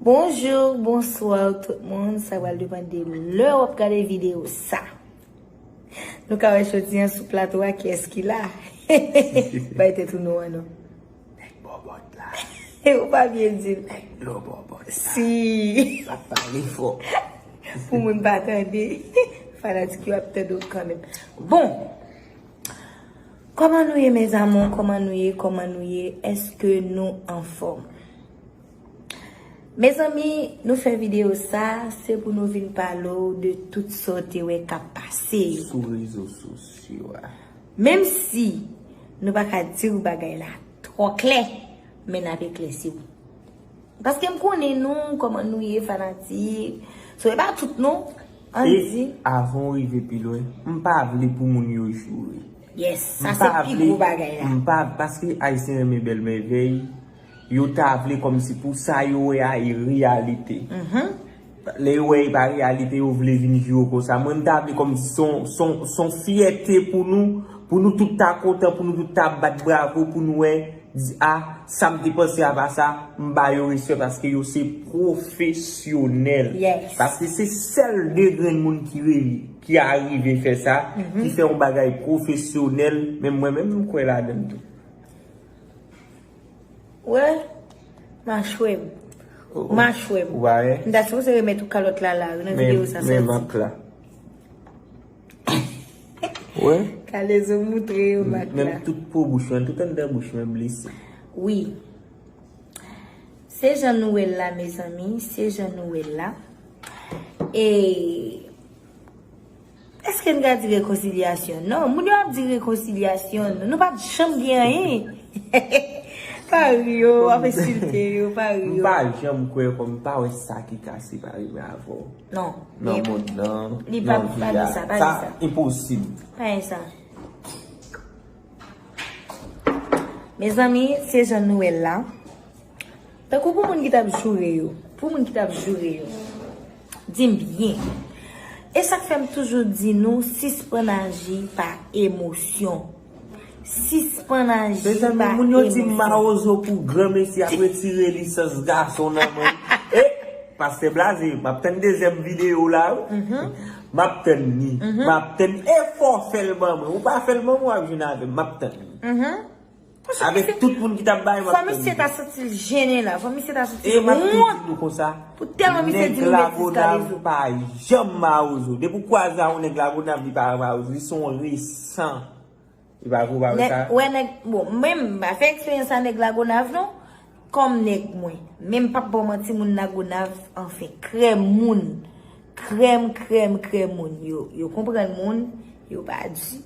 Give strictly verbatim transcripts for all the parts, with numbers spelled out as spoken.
Bonjou, bonswa tout moun. Sa pral depann de lè w ap gade videyo sa. Nou ka wè jodi an sou plato a kiyès ki la. Bay tèt ou non an non. Nèg bòbòt la. Ou pa byen di l. Nèg dlo bòbòt la. Si. L ap pale fò. Pou moun pa tande. Fanatik yo ap tande w kanmenm. Bon. Kòman nou ye, mes amours? Kòman nou ye? Kòman nou ye? Èske nou anfòm? Mezanmi, nou fè videyo sa, se pou nou vin pale w de tout sa w te wè k ap pase yo. Sou rezo sosyo a. Menm si nou pa ka di w bagay la twò klè, men n ap eklèsi w. Paske m konnen nou, kòman nou ye, fanatik. So, e pa tout non, ann di. E avan w rive pi lwen, m pa vle pou moun yo joure. Yes, sa se pi gwo bagay la. M pa, paske Ayisyen renmen bèl mèvèy, yo ta vle kòmsi pou sa yo wè a e reyalite. Lè yo wè e pa reyalite, yo vle vin joure w konsa. Mwen, m ta vle kòmsi se yon, se yon, se yon fyète pou nou, pou nou tout ta kontan, pou nou tout ta bat bravo, pou nou wè, di, a, sa m te panse a pa sa, m ba yo respè paske yo se pwofesyonèl. Yes. Paske se sèl de grenn moun ki rele, ki arive fè sa, ki fè yon bagay pwofesyonèl, men mwen menm, m kwè ladan l tou. Wè, machwè m. Oh, oh. Machwè m. Ou pa wè? M ta sipoze remèt ou kalòt la la, nan videyo sa sòti. Men, men mak la. Wè? Kalezo moutre yo mak la. Menm tout po bouch mwen, tout anndan bouch mwen blese. Wi. Se jan nou wè l la, mezanmi, se jan nou wè l la. E Èske n ka di rekonsilyasyon? Non, moun yo ap di rekonsilyasyon, nou pa t janm gen anyen. Pa ri yo, w ap ensilte yo, pa ri yo. M pa janm kwè kòm m pa wè sa ki ka separe mwen avè w. Non, nan mond lan, nan vi a. Sa enposib. Pa gen sa. Mezanmi, se jan nou wè l la. Tankou pou moun ki t ap joure yo, pou moun ki t ap joure yo, di m byen. E sa k fè m toujou di nou, sispann aji pa emosyon. Sispann aji pa emosyon. Mezanmi, moun yo di m mawozo pou granmesi ap retire lisans gason nan men. E, pastè Blaze, m ap tann dezyèm videyo la, wi. M ap tann li. M ap tann e fò fè l ban mwen. Ou pa fè l ban mwen, w ap jwenn avè m. M ap tann li. Avèk tout moun ki t ap bay, m ap tann li. Fò misye ta santi l jennen la. Fò misye ta santi l wont. E m ap tou di nou konsa, pou tèlman misye di nou betiz Kalezo. Nèg Lagonav pa janm mawozo. Depi w kwaze a yon nèg Lagonav, li pa mawozo. Li se yon resan. Li pa vre, ou pa wè sa? Wè nèg, bon, mwen, m pa fè eksperyans a nèg Lagonav, non. Kòm nèg mwen. Men m p ap ba w manti, moun Lagonav, anfen, krèm moun. Krèm, krèm, krèm moun. Yo, yo konprann moun, yo pa di.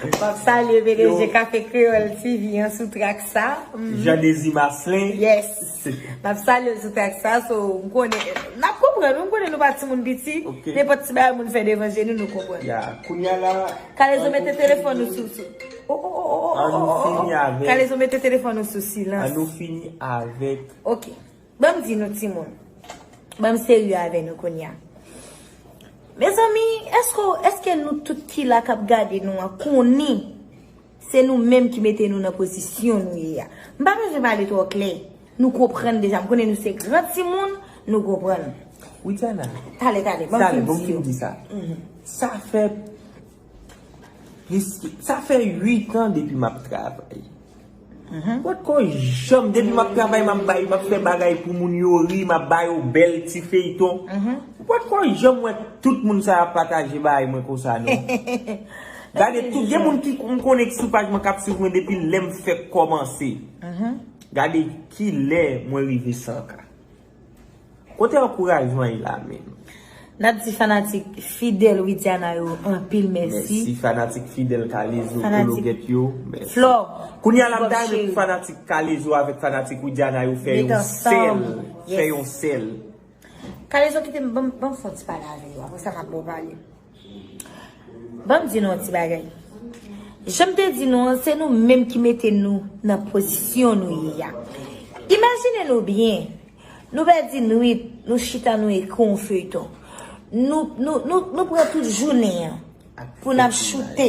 M ap salye P D G Kafe Kreyòl T V an sou trak sa. Jean Désir Marcelin. Yes. M ap salye l sou trak sa, so, m konnen, n ap konprann, m konnen nou pa timoun piti. Ok. Nenpòt ti bagay moun fè devan je nou, nou konprann. Ya, kounye a la, Kalezo, mete telefòn ou sou, sou. Oh, oh, oh, oh, oh, oh, oh. An nou fini avèk. Kalezo, mete telefòn ou sou silans. An nou fini avèk. Ok. Ban m di nou, timoun. Ban m serye avè nou kounye a. Mezanmi, èske, èske nou tout ki la k ap gade nou an konnen se nou menm ki mete nou nan pozisyon nou ye a? M pa bezwen pale twò klè. Nou konprann deja. M konnen nou se gran timoun, nou konprann. Widiana. Talè, talè, ban m fin di yo. Sa fè Plis ke, sa fè uit an depi m ap travay. Potko janm, depi m ap travay, m ap bay, m ap fè bagay pou moun yo ri, m ap ba yo bèl ti feyton. Potko janm wè tout moun sa yo ap pataje bagay mwen konsa, non. Gade tout, gen moun ki m konnen ki sou paj mwen k ap swiv mwen depi lè m fèk kòmanse. Gade kilè mwen rive san K. Kote ankourajman ye la menm? N ap di fanatik fidèl Widiana yo anpil mèsi. Mèsi fanatik fidèl Kalezo, Kologèt yo. Mèsi. Flò, kounye a la, m ta renmen pou fanatik Kalezo avèk fanatik Widiana yo fè yon sèl. Fè yon sèl. Kalezo, kite m, ban m, ban m fè yon ti pale avè yo. Apre sa, m ap ba w pale. Ban m di nou yon ti bagay. Jan m te di nou an, se nou menm ki mete nou nan pozisyon nou ye a. Imajine nou byen, nou pèdi nwit, nou chita, nou ekri yon feyton. Nou, nou, nou, nou pran tout jounen an pou n ap choute,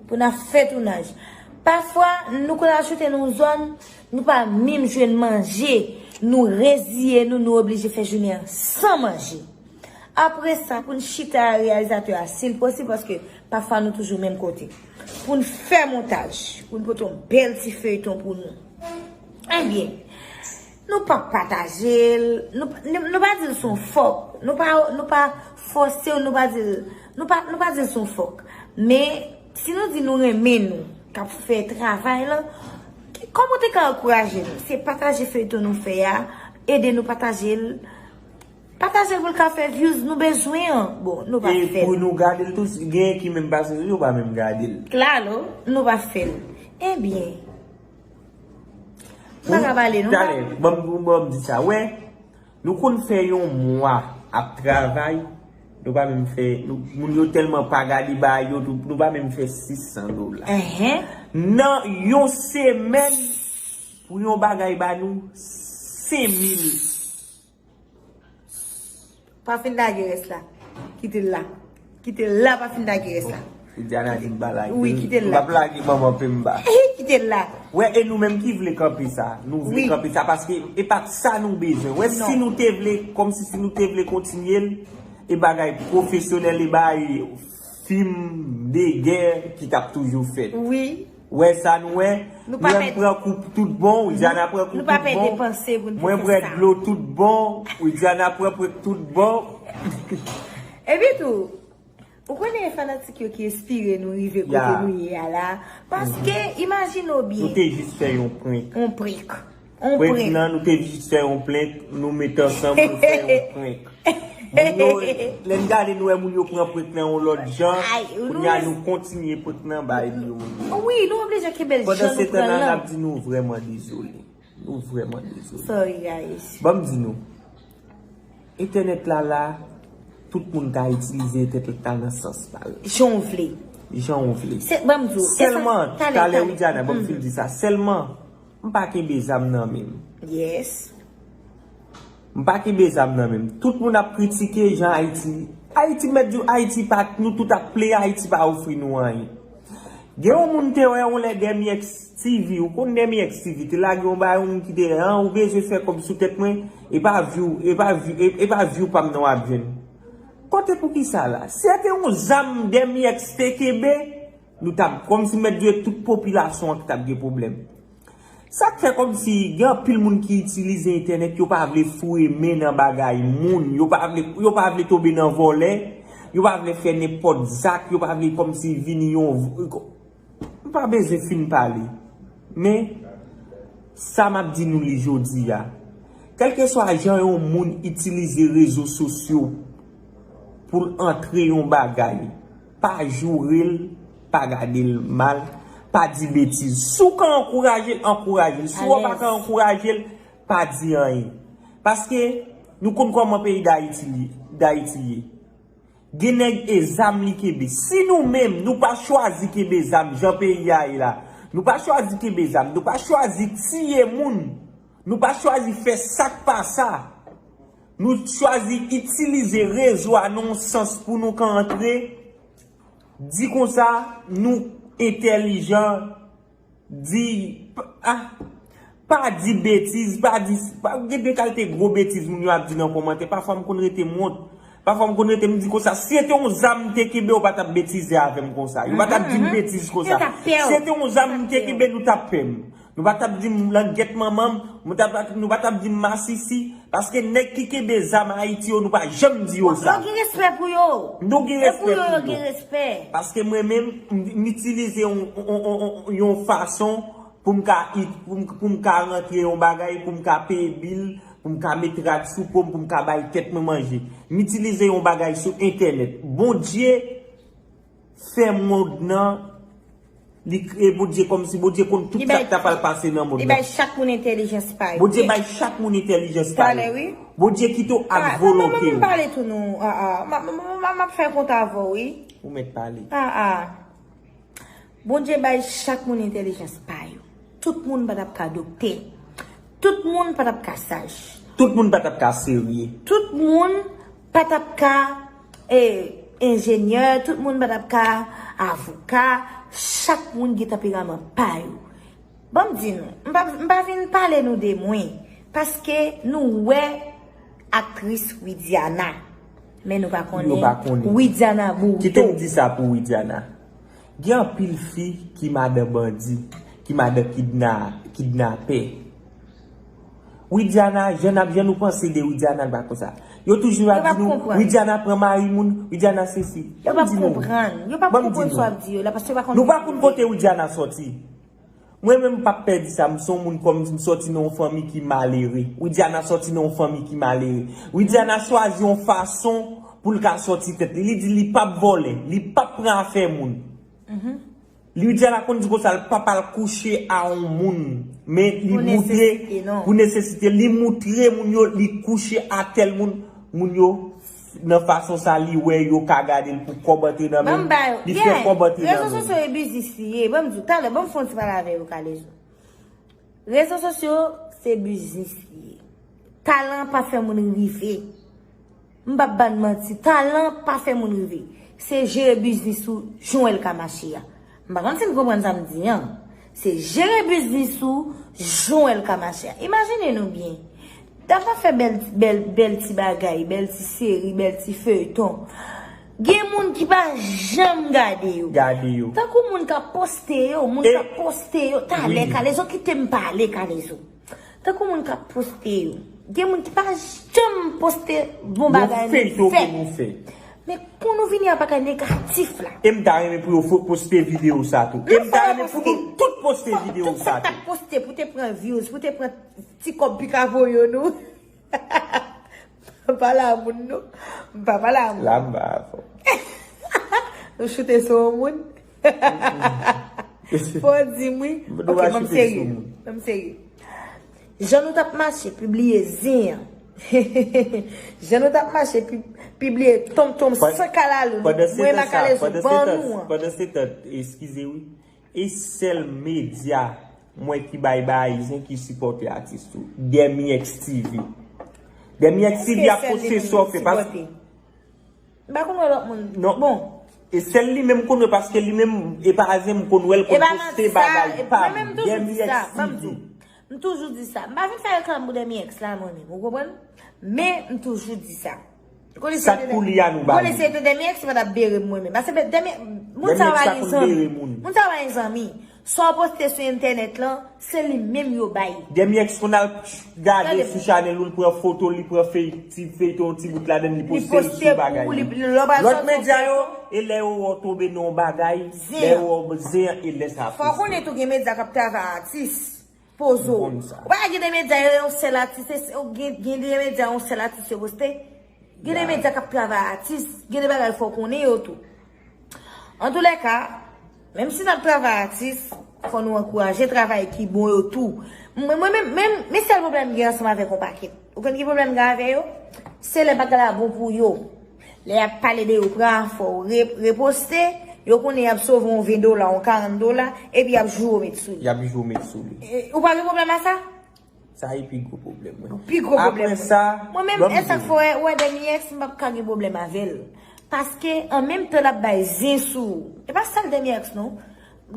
pou n ap fè tounaj. Pafwa, nou konn al choute nan yon zòn, nou pa menm jwenn manje. Nou reziye nou, nou oblije fè jounen an san manje. Apre sa, pou n chita a reyalizatè a, si l posib, paske pafwa nou toujou menm kote. Pou n fè montaj, pou n pote yon bèl ti feyton pou nou. Ebyen, nou pa pataje l, nou, nou, nou pa di l se yon fòk, nou pa, nou pa fòse w, nou pa di l, nou pa, nou pa di l se yon fòk. Men, si nou di nou renmen nou, k ap fè travay lan, kòman w te ka ankouraje nou? Se pataje feyton nou fè a, ede nou pataje l. Pataje l pou l ka fè views nou bezwen an. Bon, nou pa fè l. E pou nou gade l tou, si gen ki menm pase sou yo, pa menm gade l. Klalo, nou pa fè l. Ebyen, m pa ka pale, non. Talè, ban m, ban m di sa. Wè, nou konn fè yon mwa ap travay, nou pa menm fè, nou, moun yo tèlman pa gade bagay yo, tou, nou pa menm fè sis san dola. Nan yon semèn, pou yon bagay ba nou senk mil. Pa fin lage rès la. Kite l la. Kite l la, pa fin lage rès la. Widiana di m pa lage. Wi, kite l la. M p ap lage manman Pemba. Kite l la. Wè, e nou menm ki vle kanpe sa. Nou vle kanpe sa paske e pa t sa nou bezwen. Wè, si nou te vle, kòmsi si nou te vle kontinye l, e bagay pwofesyonèl, e bagay fim de gè ki t ap toujou fèt. Wi. Wè sa nou wè? Nou pa pè. Mwen pran kou tout bon, Widiana pran kou tout bon. Nou pa pè depanse pou n te fè sa. Mwen pran dlo tout bon, Widiana pran pran tout bon. Epi tou, ou konnen e fanatik yo ki enspire nou rive kote nou ye a la. Paske, imajine w byen. Nou te jis fè yon prank. Yon prank. Prank nan, nou te jis fè yon prank, nou met ansanm, nou fè yon prank. Moun yo, lè n gade, nou wè moun yo pran prank nan yon lòt jan. Kounye a, nou kontinye prank nan bay li yo. Wi, nou oblije kenbe l jan nou pran l lan. Pandan se tan la, n ap di nou vrèman dezole. Nou vrèman dezole. Sorry, guys. Ban m di nou, entènèt la la, tout moun ka itilize entènèt la nan sans pa yo. Jan w vle. Jan w vle. Se, ban m di w, sèlman, talè, Widiana, ban m fin di sa. Sèlman, m pa kenbe zam nan men m. Yes. M pa kenbe zam nan men m. Tout moun ap kritike jan Ayiti. Ayiti, m mèt di w, Ayiti pa, nou tout ap plede, Ayiti pa ofri nou anyen. Gen yon moun te wè yon lè Demi X T V, ou konn Demi X T V, te lage yon bagay, yon moun ki te, an, ou bezwen fè kòb sou tèt mwen, e pa view, e pa view, e, e pa view pa m nan w ap jwenn. Kote poukisa la? Si se te yon zam Demi X te kenbe, nou t ap, kòmsi m mèt di w, tout popilasyon an ki t ap gen pwoblèm. Sa k fè kòmsi gen anpil moun ki itilize entènèt, yo pa vle foure men nan bagay moun, yo pa vle, yo pa vle tonbe nan vòlè, yo pa vle fè nenpòt zak, yo pa vle kòmsi vini yon, m pa bezwen fin pale. Men, sa m ap di nou li jodi a, kèlkeswa jan yon moun itilize rezo sosyo pou l antre yon bagay, pa joure l, pa gade l mal, pa di betiz. Si w ka ankouraje l, ankouraje l. Si w pa ka ankouraje l, pa di anyen. Paske nou konn kòman peyi Dayiti li, Dayiti ye. Gen nèg e zam li kenbe. Si nou menm, nou pa chwazi kenbe zam jan peyi a ye la, nou pa chwazi kenbe zam, nou pa chwazi tiye moun, nou pa chwazi fè sa k pa sa, nou chwazi itilize rezo a nan yon sans pou nou ka antre, di konsa, nou entèlijan, di, p-, ah, pa di betiz, pa di, pa, gen de kalite gwo betiz moun yo ap di nan kòmantè, pafwa m konn rete m wont, pafwa m konn rete m di konsa, si se te yon zam m te kenbe, yo pa t ap betize avè m konsa, yo pa t ap di m betiz konsa. Si se te yon zam m te kenbe, nou t ap pè m. Nou pa t ap di m langèt manman m, nou t ap, nou pa t ap di m masisi, paske nèg ki kenbe zam Ayiti yo, nou pa janm di yo sa. Yo gen respè pou yo. Nou gen respè pou yo. Paske mwen menm, m, m itilize yon, yon, yon, yon, yon fason pou m ka it-, pou m, pou m ka rantre yon bagay, pou m ka peye bil, pou m ka met rad sou po m, pou m ka bay tèt mwen manje. M itilize yon bagay sou entènèt. Bondye fè mond nan, li kreye Bondye kòmsi Bondye konn tout sa k ta pral pase nan mond nan. Li bay chak moun entèlijans pa yo. Bondye bay chak moun entèlijans pa yo. Bondye kite w ak volonte w. Pale tou non, ah, ah. M ap fè kont avè w, wi. Ou mèt pale. Ah, ah. Bondye bay chak moun entèlijans pa yo. Tout moun pa t ap ka doktè. Tout moun pa t ap ka saj. Tout moun pa t ap ka serye. Tout moun pa t ap ka, eh, enjenyè. Tout moun pa t ap ka avoka. Chak moun gen tanperaman pa yo. Ban m di nou, m pa, m pa vin pale nou de mwen. Paske nou wè aktris Widiana, men nou pa konnen Widiana Bourito. Kite m di sa pou Widiana. Gen anpil fi ki madan bandi, ki madan kidna, kidnapè. Widiana, jan ap jan nou panse de Widiana, l pa konsa. Yo toujou ap di nou, Widiana pran mari moun, Widiana sesi. Yo pa konprann. Yo pa konprann sa w ap di yo la, paske yo pa konn. Nou pa konn kote Widiana soti. Mwen menm m p ap pè di sa, m se yon moun kòm m soti nan yon fanmi ki malere. Widiana soti nan yon fanmi ki malere. Widiana chwazi yon fason pou l ka sòti tèt li. Li di li p ap vòlè, li p ap pran afè moun. Widiana konn di konsa l p ap al kouche a yon moun. Men li moutre pou nesesite, li moutre moun yo li kouche a tèl moun. Moun yo nan fason sa li wè yo ka gade l pou kòb antre nan men l, li fè kòb antre nan men l. Rezo sosyo e biznis li ye. Ban m di w, talè, ban m fè yon ti pale avè yo, Kalezo. Rezo sosyo se biznis li ye. Talan pa fè moun rive. M p ap ba n manti, talan pa fè moun rive. Se jere biznis ou jan w wè l ka mache a. M pa konn si n konprann sa m di an. Se jere biznis ou jan w wè l ka mache a. Imajine nou byen. Dam nan fè bèl, bèl, bèl ti bagay, bèl ti seri, bèl ti feyton. Gen moun ki pa janm gade yo. Gade yo. Tankou moun k ap poste yo, moun k ap poste yo. Talè, Kalezo, kite m pale, Kalezo. Tankou moun k ap poste yo. Gen moun ki pa janm poste bon bagay nou fè. Men kon nou vini a bagay negatif la. E m ta renmen pou yo poste videyo sa tou. E m ta renmen pou nou tout poste videyo sa tou. Tout sa k ap poste pou te pran views, pou te pran ti kòb pika voye nou. M pa pale a moun non. M pa pale a moun. La m ba avè w. Nou choute sou yon moun. Fò w di m wi. Ok, ban m serye. Ban m serye. Jan nou t ap mache pibliye zen an. Jan nou t ap mache pibliye tonmtonm san kalalou. Mwen Makalezo ban nou an. Pandansetan, eskize wi. E sèl medya mwen ki bay bagay zen ki sipòte atis tou. Dèmi X T V. Dèmi X T V ap poste sa w fè paske. M pa konn wè lòt moun. Non. Bon. E sèl li menm m konn wè paske li menm e pa zen m konn wè l konn poste bagay pa m. Dèmi X T V. M toujou di sa. M pa vin fè reklam pou Dèmi X la mwen menm. Ou konprann? Men m toujou di sa. Konnen se te Dèmi X ki pa t ap bere m mwen menm. Paske Dèmi, moun sa yo pa gen zanmi. Moun sa yo pa gen zanmi. Sa w poste sou entènèt lan, se li menm yo bay. Dèmi X konn al gade sou chanèl ou, li pran foto, li pran fey, ti feyton, ti bout ladan l, li poste l sou bagay li. Lòt medya yo, e lè yo wè w tonbe nan yon bagay, lè yo wè w zen an, e lè sa poste. Fò w konnen tou gen medya k ap travay atis. Poze w. Ou pa gen de medya yo yon sèl atis, gen de medya yon sèl atis yo poste. Gen de medya k ap travay atis, gen de bagay fò w konnen yo tou. Antoulèka, menm si n ap travay atis, fò nou ankouraje travay ki bon yo tou. Mwen, mwen menm, menm, men sèl pwoblèm m gen ansanm avèk yon pakèt. Ou konn ki pwoblèm m gen avè yo? Se lè bagay la bon pou yo. Lè y ap pale de yo, pran afè w, re, reposte, yo konnen y ap sove yon ven dola, yon karant dola, epi y ap joure w met sou li. Y ap joure w met sou li. E, ou pa gen pwoblèm a sa? Sa e pi gwo pwoblèm mwen. Pi gwo pwoblèm mwen. Apre sa, mwen menm, e sa k fè w wè, w wè Dèmi X, m p ap ka gen pwoblèm avè l. Paske, an menm tan l ap bay zen sou ou. E pa sèl Dèmi X non.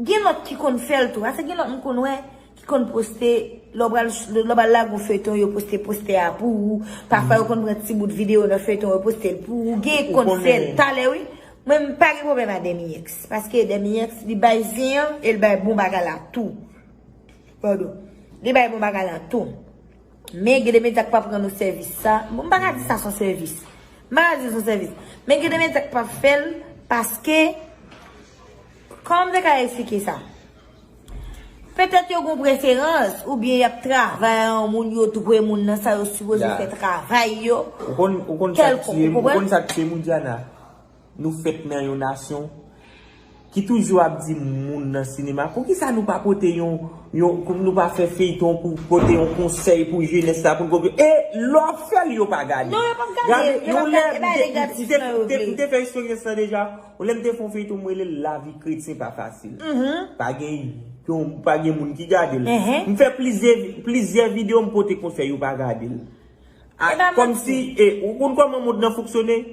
Gen lòt ki konn fè l tou. Paske gen lòt m konn wè ki konn poste, lè w pral, lè w pral lage yon feyton, yo poste postè a pou ou. Pafwa, yo konn pran ti bout videyo nan feyton, yo poste l pou ou. Gen ki konn fè l talè, wi. Mwen, m pa gen pwoblèm a Dèmi X. Paske Dèmi X, li bay zen an, e l bay bon bagay la tou. Padon. Li bay bon bagay la tou. Men gen de medya k p ap rann ou sèvis sa. Bon, m pa ka di sa se yon sèvis. M pa ka di se yon sèvis. Men gen de medya k p ap fè l paske, kòman m te ka eksplike sa? Petèt yo gen preferans, oubyen y ap travay a yon moun, yo dwe moun nan sa yo sipoze fè travay yo. Ou konn, ou konn sa k tiye m, ou konn sa k tiye m, Widiana? Nou fèt nan yon nasyon ki toujou ap di moun nan sinema, poukisa nou pa pote yon, yon, nou pa fè feyton pou pote yon konsèy pou jenès la, pou n konprann? E lè w ap fè l, yo pa gade. Non, yo p ap gade. Gade, yo p ap gade, e pa ale gratis non yo vle. M te fè eksperyans lan deja. Yon lè m te fè yon feyton, m rele l Lavi kretyen pa fasil. Pa gen, pa gen moun ki gade l. M fè plizyè, plizyè videyo, m pote konsèy, yo pa gade l. Kòmsi, e, ou konn kòman mond nan fonksyone?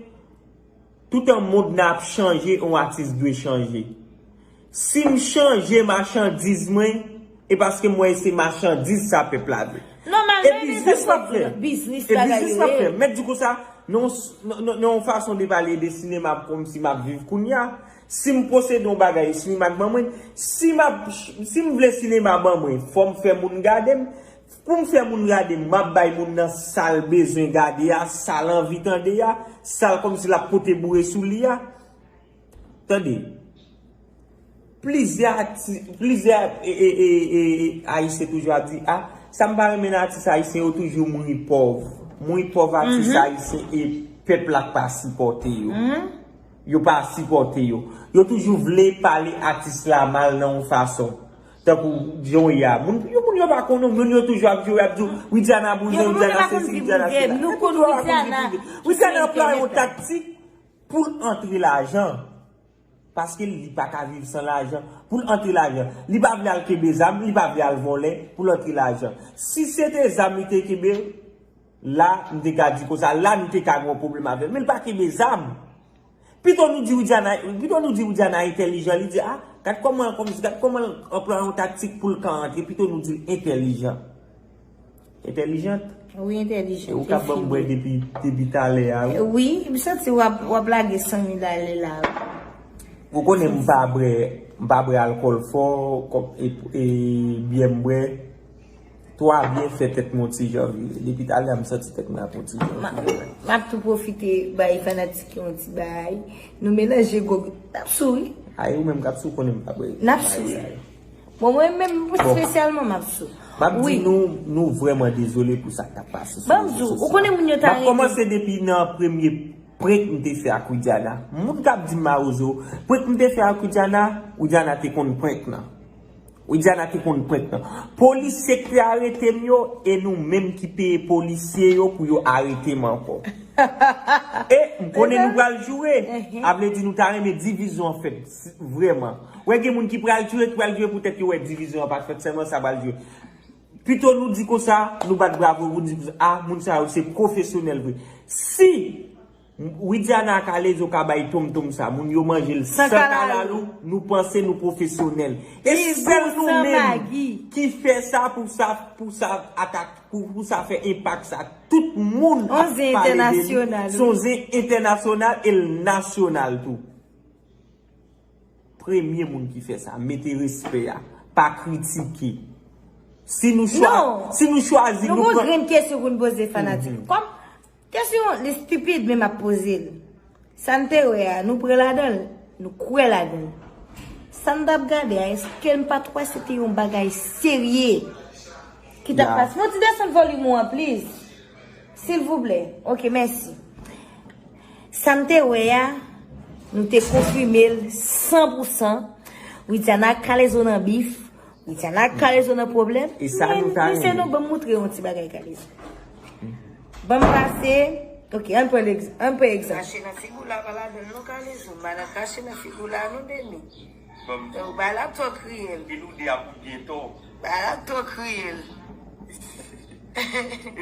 Toutan mond nan ap chanje, yon atis dwe chanje. Si m chanje machandiz mwen, e paske m wè se machandiz sa pèp la vle. E biznis l ap fè. Biznis e bagay biznis yo l ap fè. Mèt di konsa, nan yon fason de pale de sinema kòmsi m ap viv kounye a, si m posede yon bagay, sinema k ban mwen, si m ap, si m vle sinema ban mwen, fò m fè moun gade m. Pou m fè moun gade m, m ap bay moun nan sa l bezwen gade a, sa l anvi tande a, sa l kòmsi l ap pote boure sou li a. Tande. Plizyè ati, plizyè e, e, e, e, e, Ayisyen toujou ap di, a, sa m pa renmen nan atis ayisyen yo toujou mouri pòv. Mouri pòv atis ayisyen e pèp la k pa sipòte yo. Yo pa sipòte yo. Yo toujou vle pale atis la mal nan yon fason. Tankou John ya. Moun, yo, moun yo pa konnen, moun yo toujou ap jwe, ap di, Widiana bouzen, Widiana sesi, Widiana sela. Nou konn Widiana. Widiana anplwaye yon taktik pou l antre lajan. Paske li pa ka viv san lajan. Pou l antre lajan. Li pa vle al kenbe zam, li pa vle al vòlè pou l antre lajan. Si se te zam li te kenbe, la, m te ka di konsa, la, nou te ka gen yon pwoblèm avè l. Men l pa kenbe zam. Pito nou di Widiana, pito nou di Widiana entèlijan, li di, a, gad kòman, kòmsi, gad kòman l anplwaye yon taktik pou l ka antre, pito nou di l entèlijan. Entèlijant? Wi, entèlijant. E ou k ap ban m bwè depi, depi talè a, wi. Wi, m santi w ap, w ap lage san mil ale la, wi. Ou konnen m pa bwè, m pa bwè alkòl fò, kòm, e, e, byè m bwè. Twa byen fè tèt mwen yon ti jan vire. Depi talè a m santi tèt mwen ap yon ti jan vire. M ap tou pwofite bay fanatik yo yon ti bay. Nou melanje gwo, n ap sou wi. Ay, ou menm k ap sou konnen m pa bwè. N ap sou wi. Bon, mwen menm espesyalman m ap sou. M ap di nou, nou vrèman dezole pou sa k t ap pase sou rezo sosyo. Ban m di w, ou konnen moun yo ta rete. M ap kòmanse depi nan premye prank m te fè ak Widiana. Moun k ap di m mawozo, prank m te fè ak Widiana, Widiana te konn prank lan. Widiana te konn prank lan. Polisye k te arete m yo, e nou menm ki peye polisye yo pou yo arete m ankò. E m konnen nou pral joure. A vle di nou ta renmen divizyon an fèt, vrèman. Wè gen moun ki pral joure, ki pral joure poutèt yo wè divizyon an pa t fèt, sèlman sa pral joure. Pito nou di konsa, nou bat bravo, nou di konsa, a, moun sa yo se pwofesyonèl vre. Si Widiana ak Kalezo ka bay tonmtonm sa, moun yo manje l san kalalou, nou panse nou pwofesyonèl. E sèl nou menm ki fè sa pou sa, pou sa atak, pou, pou sa fè enpak sa. Tout moun ap pale de li. Se yon zen entènasyonal e l nasyonal tou. Premye moun ki fè sa, mete respè a, pa kritike. Si nou chwa-, si nou chwazi, nou pran. Nou gon grenn kesyon pou n poze fanatik. Kòm kesyon li stipid, men m ap poze l. Sa n te wè a, nou pran ladan l, nou kwè ladan l. Sa n t ap gade a, èske n pa t wè se te yon bagay serye ki t ap pase? Yon ti desann volim ou an, please. Silvouplè. Ok, mèsi. Sa m te wè a, nou te konfime l san pou san. Widiana ak Kalezo nan bif. Widiana ak Kalezo nan pwoblèm. E sa nou ta renmen. Men, mesye, nou ban m moutre yon ti bagay Kalezo. Ban m pase. Ok, ann pran egz-, ann pran egzanp. Krache nan figi w la pa ladan l non, Kalezo. Madan krache nan figi w la, nou beni. Ou bay la twò kriyèl. Epi nou de a pou byen tò. Bay la twò kriyèl.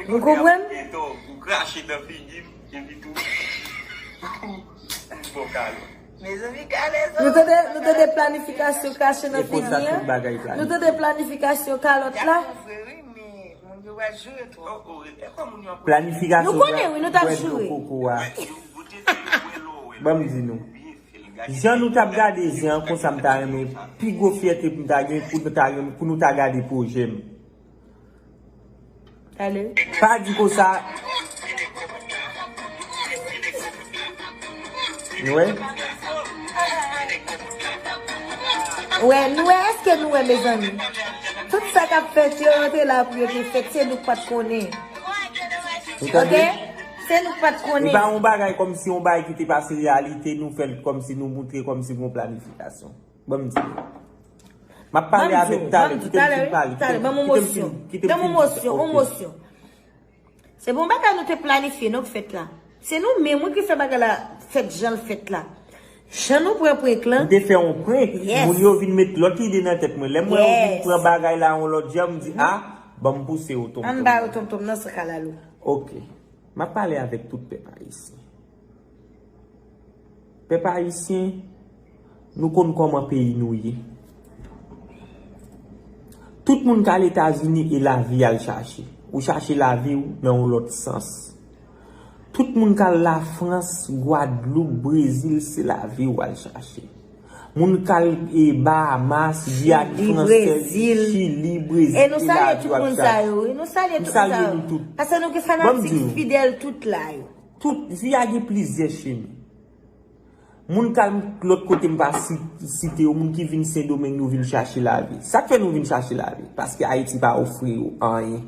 Nou konprann? Byen tò, ou krache nan figi m, epi tou. Bon, Kalezo. Mezanmi, Kalezo. Nou tande, nou tande planifikasyon krache nan figi an? Nou tande planifikasyon kalòt la? Planifikasyon. Nou konnen, wi, nou t ap joure. Ban m di nou. Jan nou t ap gade zen an, konsa m ta renmen, pi gwo fyète pou m ta gen, pou nou ta gen, pou nou ta gade pwojè m. Pa di konsa. Nou wè? Wè, nou wè, èske nou wè, mezanmi? Tout sa k ap fèt yo, yo te la pou yo te fèt, se nou k pa t konnen. Ou tande? Ok? Se nou k pa t konnen. E pa yon bagay kòmsi yon bagay ki te pase reyalite, nou fè l kòmsi nou moutre kòmsi gon planifikasyon. Ban m di. M ap pale avèk talè, kite m fin pale, kite m fin, kite m fin. Ban m yon mosyon, yon mosyon. Se bon bagay nou te planifye, non, k fèt la. Se nou menm, wi, ki fè bagay la fèt jan l fèt la. Jan nou pran prank lan. Nou te fè yon prank, moun yo vin met lòt ide nan tèt mwen. Lè m wè yo vin pran bagay la yon lòt jan, m di, a, ban m pouse yo tonmtonm. Ann ba yo tonmtonm nan san kalalou. Ok. M ap pale avèk tout pèp ayisyen. Pèp ayisyen, nou konn kòman peyi nou ye. Tout moun k al Etazini e lavi y al chache. Ou chache lavi w nan yon lòt sans. Tout moun k al Lafrans, Gwadloup, Brezil, se lavi w al chache. Moun k al, e, Bahamas, Giyàn Fransèz, Chili, Brezil, e nou salye tout moun sa yo, wi. Nou salye tout moun sa yo. Paske nou gen fanatik fidèl tout la yo. Tout, vi a gen plizyè chemen. Moun k al lòt kote m pa si-, site yo, moun ki vin Sendomeng, nou vin chache lavi. Sa k fè nou vin chache lavi? Paske Ayiti pa ofri yo anyen.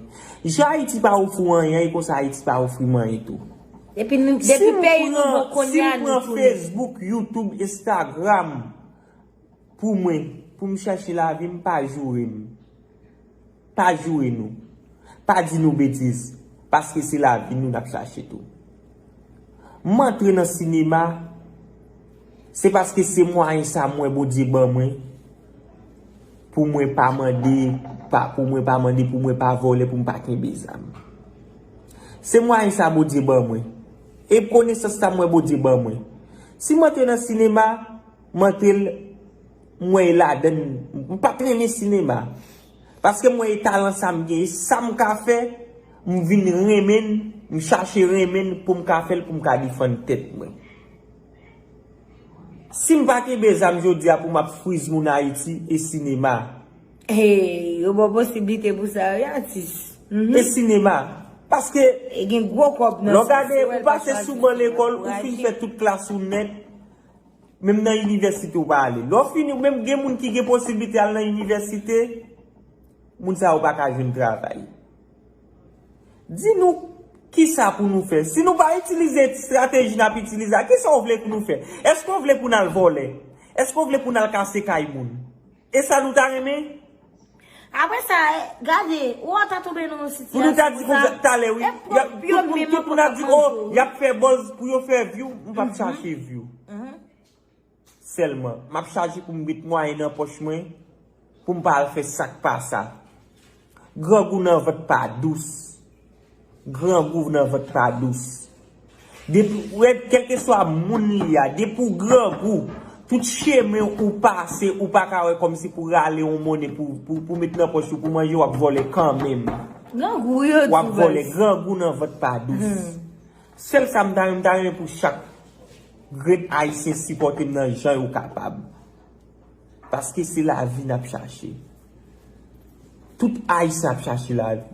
Jan Ayiti pa ofri w anyen, e konsa Ayiti pa ofri m anyen tou. Epi nou, depi peyi nou bon kounye a, nou tounen. Si m pran Facebook, YouTube, Instagram, pou mwen, pou m chache lavi m, pa joure m. Pa joure nou. Pa di nou betiz, paske se lavi nou n ap chache tou. M antre nan sinema, se paske se mwayen sa m wè Bondye ban mwen, pou mwen pa mande, pa, pou mwen pa mande, pou mwen pa vòlè, pou m pa kenbe zam. Se mwayen sa Bondye ban mwen. E konesans sa m wè Bondye ban mwen. Si m antre nan sinema, m antre l, m wè e ladann, m pa t renmen sinema. Paske m wè e talan sa m gen, e sa m ka fè, m vin renmen l, m chache renmen l pou m ka fè l, pou m ka defann tèt mwen. Si m pa kenbe zam jodi a pou m ap friz moun Ayiti, e sinema. Hey, yo ba w posiblite pou sa, wi, atis. Mhm. E sinema. Paske, e gen gwo kòb nan sa, lè w gade, ou pase sou ban lekòl, ou fin fè tout klas ou nèt, menm nan inivèsite ou pa ale. Lè w fini, menm gen moun ki gen posiblite al nan inivèsite, moun sa yo pa ka jwenn travay. Di nou kisa pou nou fè. Si nou pa itilize estrateji n ap itilize a, kisa w vle pou nou fè? Èske w vle pou n al vòlè? Èske w vle pou n al kase kay moun? E sa nou ta renmen? Apre sa, e, gade, ou ta tonbe nan yon sitiyasyon konsa. Pou nou ta di konsa talè, wi. E pwòp yo menm ankò. Tout moun ap di, oh, y ap fè buzz pou yo fè view. M p ap chache view. Sèlman, m ap chache pou m met mwayen nan pòch mwen, pou m pa al fè sa k pa sa. Grangou nan vant pa dous. Grangou nan vant pa dous. Depi, ou wè, kèlkeswa moun li a, depi w grangou, tout chemen ou pase, ou pa ka wè kòmsi pou rale yon monnen pou, pou, pou met nan pòch ou, pou manje, w ap vòlè kanmenm. Grangou, wi, yo di w ap vòlè, grangou nan vant pa dous. Sèl sa m ta renmen, m ta renmen pou chak grenn Ayisyen sipòte m nan jan yo kapab. Paske se lavi n ap chache. Tout Ayisyen ap chache lavi.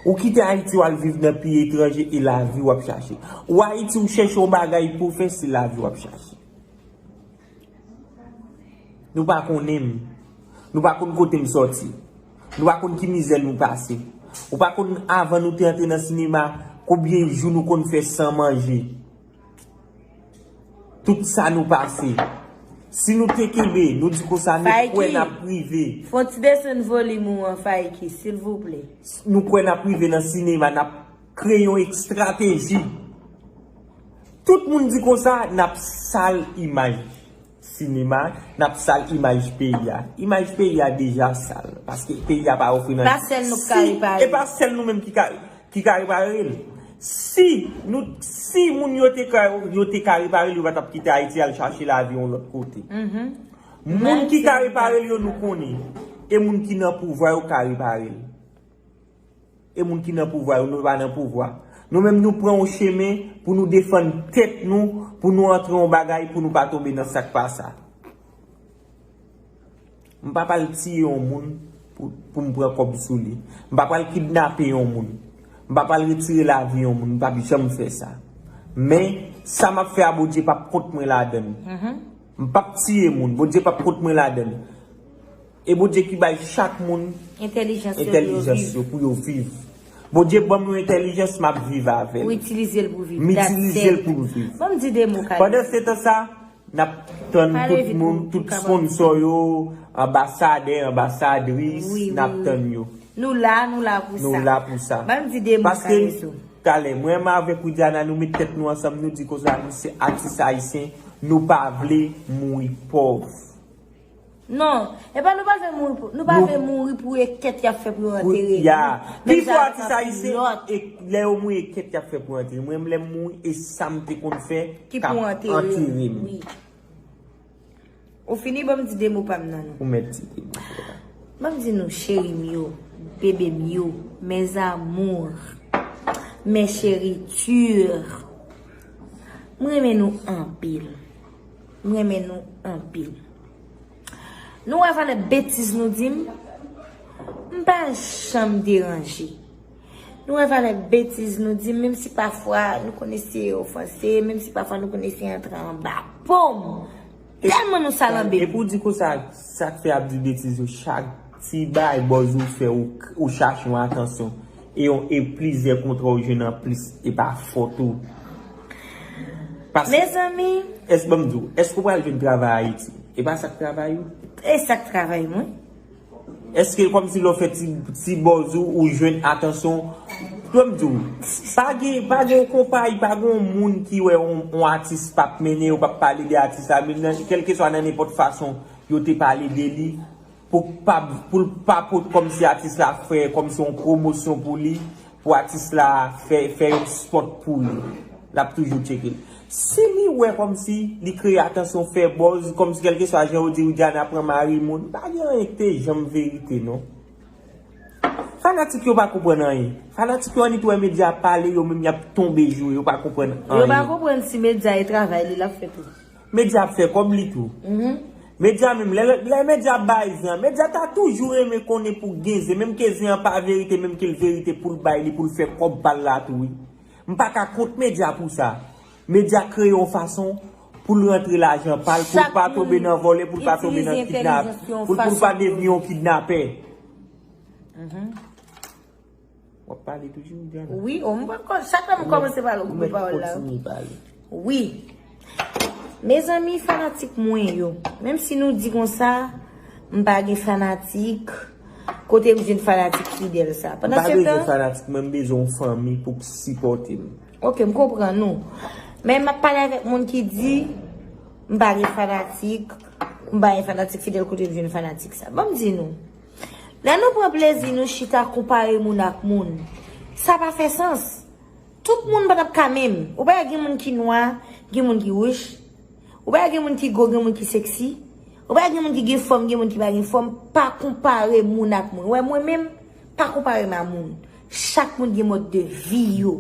Ou kite Ayiti, w al viv nan peyi etranje, e lavi w ap chache. Ou Ayiti, ou chèche yon bagay pou w fè, se lavi w ap chache. Nou pa konnen m. Nou pa konn kote m sòti. Nou pa konn ki mizè nou pase. Ou pa konn, avan nou te antre nan sinema, konbyen jou nou konn fè san manje. Tout sa nou pase. Si nou te kenbe, nou di konsa, nou kwè n ap rive. Fè yon ti desann volim ou an, Fayki, silvouplè. Nou kwè n ap rive nan sinema, n ap kreye yon estrateji. Tout moun di konsa, n ap sal imaj sinema, n ap sal imaj peyi a. Imaj peyi a deja sal, paske peyi a pa ofri nan. Pa sèl nou k ka repare. E pa sèl nou menm ki ka, ki ka repare l. Si nou, si moun yo te ka, yo te ka repare l, yo pa t ap kite Ayiti al chache lavi yon lòt kote. Moun ki ka repare l yo, nou konnen. E moun ki nan pouvwa yo ka repare l. E moun ki nan pouvwa yo, nou pa nan pouvwa. Nou menm, nou pran yon chemen pou nou defann tèt nou, pou nou antre yon bagay, pou nou pa tonbe nan sa k pa sa. M pa pral tiye yon moun pou, pou m pran kòb sou li. M pa pral kidnape yon moun. M pa pral retire lavi yon moun. M p ap janm fè sa. Men, sa m ap fè a, Bondye p ap kont mwen ladann. M p ap tiye moun. Bondye p ap kont mwen ladann. E Bondye ki bay chak moun entèlijans yo pou yo viv. Bondye ban m yon entèlijans, m ap viv avè l. Ou itilize l pou viv. M itilize l pou m viv. Ban m di de mo, Kayou. Pandan se tan sa, n ap tann tout moun, tout sponsò yo, anbasadè, anbasadris, n ap tann yo. Nou la, nou la pou sa. Nou la pou sa. Ban m di de mo, Kayou. Paske, talè, mwen menm avèk Widiana, nou met tèt nou ansanm, nou di konsa, nou se atis ayisyen, nou pa vle mouri pòv. Non, e pa nou pa vle mouri pou, nou pa vle mouri pou e kèt y ap fè pou yo antere nou. Pi fò atis ayisyen, e lè yo mouri, e kèt y ap fè pou yo antere. Mwen, lè m mouri, e sa m te konn fè k ap antere m. Ou fini, ban m di de mo pa m nan nou. Ou mèt di de mo. Ban m di nou, cheri m yo, Bebe m yo, mes amours, mes chéritures, m renmen nou anpil. M renmen nou anpil. Nou wè valè betiz nou di m? M pa janm deranje. Nou wè valè betiz nou di m, menm si pafwa nou konn eseye ofanse, menm si pafwa nou konn eseye antre anba po m. Tèlman nou salanbe. Epi w di konsa, sa k fè ap di betiz yo, chak ti bagay bòz ou fè, ou, ou chache yon atansyon. E yon, e plizyè kontra ou jwenn anplis, e pa fòt ou. Paske, mezanmi, èske, ban m di w, èske w pral jwenn travay Ayiti? E pa sa k travay ou? E sa k travay mwen. Èske kòmsi lè w fè ti, ti bòz ou, ou jwenn atansyon? Ban m di w, pa gen, pa gen yon konpayi, pa gen yon moun ki wè yon, yon atis p ap mennen, yo p ap pale de atis la, menm nan, kèlkeswa nan nenpòt fason yo te pale de li, pou pa, pou l pa pot kòmsi atis la fè kòmsi yon pwomosyon pou li, pou atis la fè, fè yon spot pou li. L ap toujou tcheke l. Si li wè kòmsi li kreye atansyon, fè buzz, kòmsi kèlkeswa jan yo di Widiana pran mari moun, pa gen anyen ki te janm verite non. Fanatik yo pa konprann anyen. Fanatik yo annik wè medya ap pale, yo menm y ap tonbe jou, yo pa konprann anyen. Yo pa konprann si medya e travay li l ap fè tou. Medya ap fè kòb li tou. Medya menm, lè, lè medya ap bay zen an, medya ta toujou renmen konnen pou gen zen, menm ke zen an pa verite, menm ke l verite pou l bay li, pou l fè kòb pa l la tou, wi. M pa ka kont medya pou sa. Medya kreye yon fason pou l rantre lajan pa l, pou l pa tonbe nan vòlè, pou l pa tonbe nan kidnap, pou l, pou l pa devni yon kidnapè. W ap pale toujou, Diana? Wi, o, m pa konn, chak lè m kòmanse pale, ou koupe pawòl la. Kontinye pale. Wi. Mezanmi, fanatik mwen yo, menm si nou di konsa, m pa gen fanatik. Kote m jwenn fanatik fidèl sa? M pa bezwen fanatik, mwen m bezwen yon fanmi pou k sipòte m. Ok, m konprann ou. Men m ap pale avèk moun ki di, m pa gen fanatik, m pa gen fanatik fidèl, kote m jwenn fanatik sa? Ban m di nou. Lè nou pran plezi nou chita konpare moun ak moun, sa pa fè sans. Tout moun pa t ap ka menm. Ou pa wè gen moun ki nwa, gen moun ki wouj. Ou pa wè gen moun ki gwo, gen moun ki seksi. Ou pa wè gen moun ki gen fòm, gen moun ki pa gen fòm. Pa konpare moun ak moun. Ou wè mwen menm, pa konpare m a moun. Chak moun gen mòd de vi yo.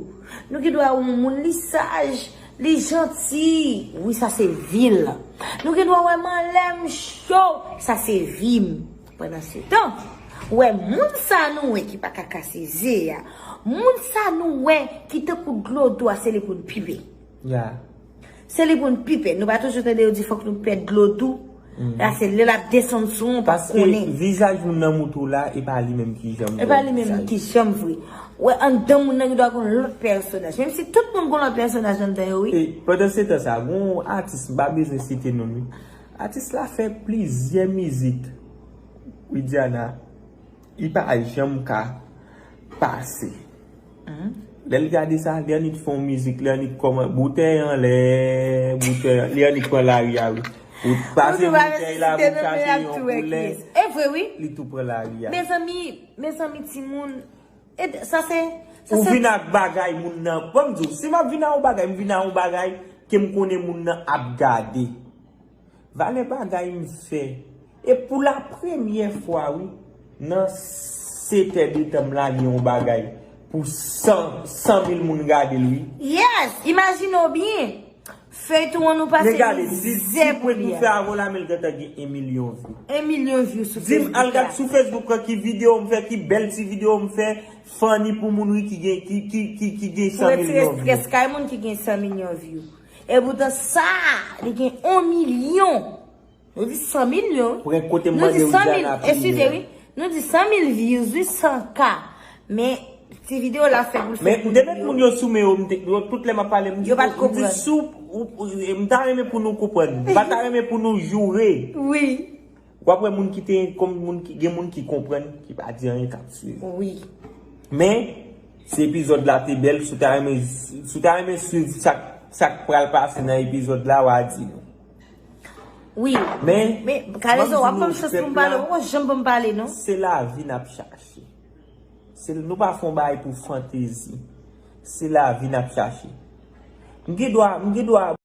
Nou gen dwa wè yon moun li saj, li janti. Wi, sa se vi l. Nou gen dwa wè m anlè m cho. Sa se vi m. Pandansetan, ou wè moun sa nou wè ki pa ka kase ze a, moun sa nou wè ki tankou dlo dou a, se li pou n pipe. Ya. Se li pou n pipe. Nou pa toujou tande yo di fòk nou pèd dlo dou? La se lè l ap desann sou ou, ou p ap konnen. Paske vizaj moun nan moutou la, e pa li menm ki janm vre. E pa li menm ki janm vre. Ou wè anndan moun nan gen dwa gen yon lòt pèsonaj. Menm si tout moun gen yon lòt pèsonaj anndan yo, wi. E pandansetan sa, gen yon atis, m pa bezwen site non l, wi. Atis la fè plizyè mizik, Widiana, li pa janm ka pase. Lè l gade sa, li annik fè yon mizik, li annik kòman, boutèy anlè, boutèy, li annik pran lari a, wi. Ou pase boutèy la, pou chache yon koulè, e vre, wi. Li tou pran lari a. Mezanmi, mezanmi, timoun, e sa se, sa se. Ou vin ak bagay moun nan. Ban m di w, si m ap vin ak yon bagay, m vin ak yon bagay ke m konnen moun nan ap gade. Valè bagay m fè. E pou la premyè fwa, wi, nan sete de tan m lage yon bagay pou san, san mil moun gade l, wi. Yes! Imajine w byen. Feyton an nou pase mizè pou li a. Men gade, di, di pwen pou fè avan la, men l gentan gen yon milyon view. Yon milyon view sou Facebook la. Di m, al gad sou Facebook lan ki videyo m fè, ki bèl ti videyo m fè, funny pou moun, wi, ki gen, ki, ki, ki, ki gen san milyon view. Pou retire strès kay moun ki gen san milyon view. Epoutan sa, li gen yon milyon. Nou di san milyon, wi. Ou gen kote m mande Widiana priye. Eskize, wi. Nou di san mil views, wi, san K. Men, ti videyo la fè pou l fè pou milyon. Men, m te met moun yo sou men yo, m te, yo, tout lè m ap pale, m di, yo pa t konprann. M di sou, ou, ou, m ta renmen pou nou konprann. M pa ta renmen pou nou joure. Wi. W ap wè moun ki te, kòm moun ki, gen moun ki konprann, ki pa di anyen, k ap swiv. Wi. Men, si epizòd la te bèl, si w ta renmen, si w ta renmen swiv sa k, sa k pral pase nan epizòd la, w a di nou. Wi. Men, men, Kalezo, w ap ban m chans pou m pale, ou poko janm ban m pale, non. Se lavi n ap chache. Se, nou pa fè yon bagay pou fantezi. Se lavi n ap chache. M gen dwa, m gen dwa